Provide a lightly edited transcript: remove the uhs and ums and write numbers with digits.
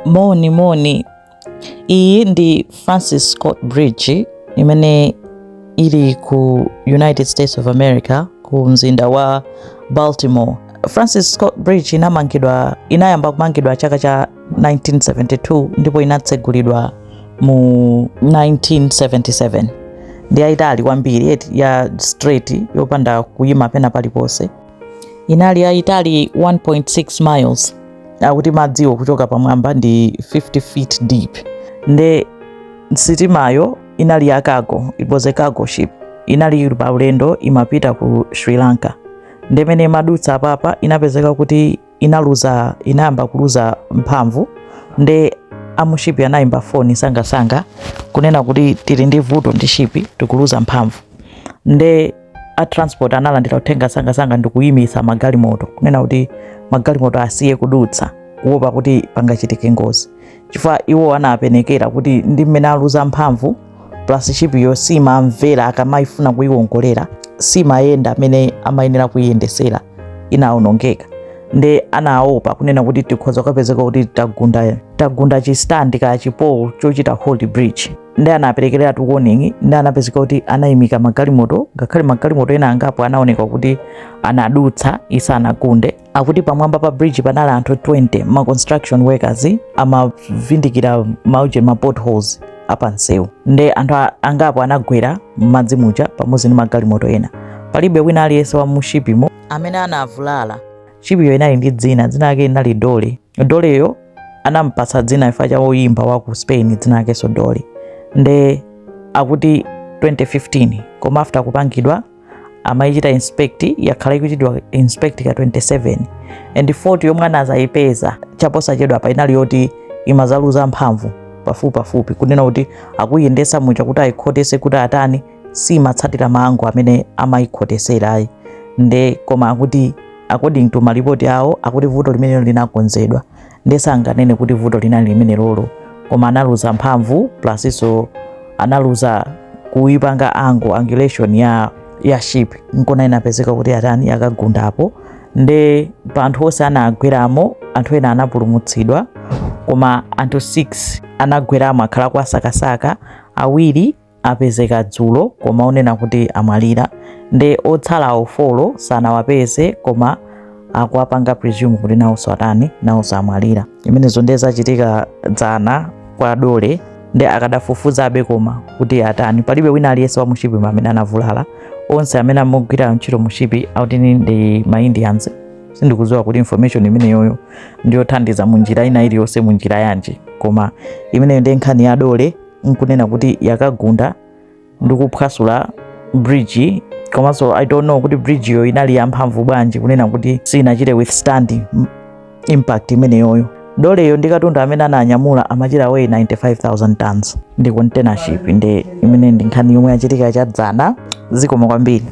Moni moni, iyi ndi Francis Scott Bridge imene ili ku United States of America, ku mzinda wa Baltimore. Francis Scott Bridge inayamba kumangidwa chaka cha 1972 ndipo inatsegulidwa mu 1977. Ndi yayitali kwambiri eti, ya straight yopanda kuyima pena paliponse. Inali yayitali 1.6 miles. Akuti madziwo kuchoka pamwamba ndi 50 feet deep. Nde sitimayo inali ya cargo, it was a cargo ship. Inali pa ulendo imapita ku Sri Lanka. Ndemene imadutsa apapa inapezeka kuti inayamba kuluza mphamvu. Nde amu ship anayimba foni sangasanga kunena kuti tili ndi vuto ndi ship, tikuluza mphamvu. Nde a transport analandira uthenga sangasanga ndikuyimisa magalimoto, kunena kuti magalimoto asiye kudutsa kuopa kuti pangachitike ngozi, chifukwa iwo anapenekera kuti ndi mmene aluza mphamvu plus ship yo simamvera, akamayifuna kuyiwongolera simayenda amene amayenera kuyiyendesera, inawonongeka. Nde anaopa kunena kuti tikhoza kukapezeka kuti tagunda chi stand kaya chi pole chochita hold bridge. Nde anaperekerera warning. Nde anapezeka kuti anayimika magalimoto, ngakhale magalimoto ena angapo anaoneka kuti anadutsa isanagunde. Akuti pamwamba pa bridge panali anthu 20, ma construction workers amavindikira mauje ma potholes apansewu. Nde anthu angapo anagwera m'madzi muja pamodzi ndi magalimoto ena. Palibe wina aliyense wa mu shipimo amene anavulala. Shipiyo inali ndi dzina, dzina lake linali Dore. Doreyo anampatsa dzina chifukwa cha woyimba wa ku Spain dzina lakenso Dore. Nde akuti 2015, koma after kupangidwa amayichita inspect, yakhala ikuchitidwa inspect ka 27, and fault yomwe anazayipeza chaposachedwa pa inali yoti imazaluza mphamvu pafupi pafupi, kunena kuti akuyendesa muja kuti ayikhotese kuti atani, simatsatira ma angle amene amayikhotesera ayi. Nde koma akuti according to malipoti awo, akuti vuto limenelo linakonzedwa. Nde sanganene kuti vuto linali limene lolo, koma analuza mphamvu plus so analuza kuipanga angle, angulation ya ship, nkona inapezeka kuti atani, yakagundapo. Nde pa anthu onse anagweramo, anthu ena anapulumutsidwa, koma anthu 6 anagweramo akhala kuwasakasaka. Awiri apezeka dzulo, koma onena kuti amwalira. Nde otsalawo 4 sanawapeze, koma akuwapanga presume kuti nawonso atani, nawonso amwalira. Imenezo ndiye zachitika dzana kwa Dore. Nde akadafufuzabe koma kuti atani, palibe wina aliyense wa mu ship amene anavulala. Onse amene amagwira ntchito mu ship akuti ndi ma Indians. Sindikudziwa kuti information imeneyoyo ndiyothandiza mu njira ina iliyonse, mu njira yanji, koma imeneyo ndiye nkhani ya Dore, nkunena kuti yakagunda ndikuphwasula bridge. Komanso I don't know kuti bridge yo inali yamphamvu bwanji kunena kuti sinachite withstand impact imeneyoyo. Doreyo ndi katundu amene ananyamula amachita weigh 95,000 tons, ndi container ship. Ndi imene ndi nkhani yomwe yachitika chadzana. Zikomo kwambiri.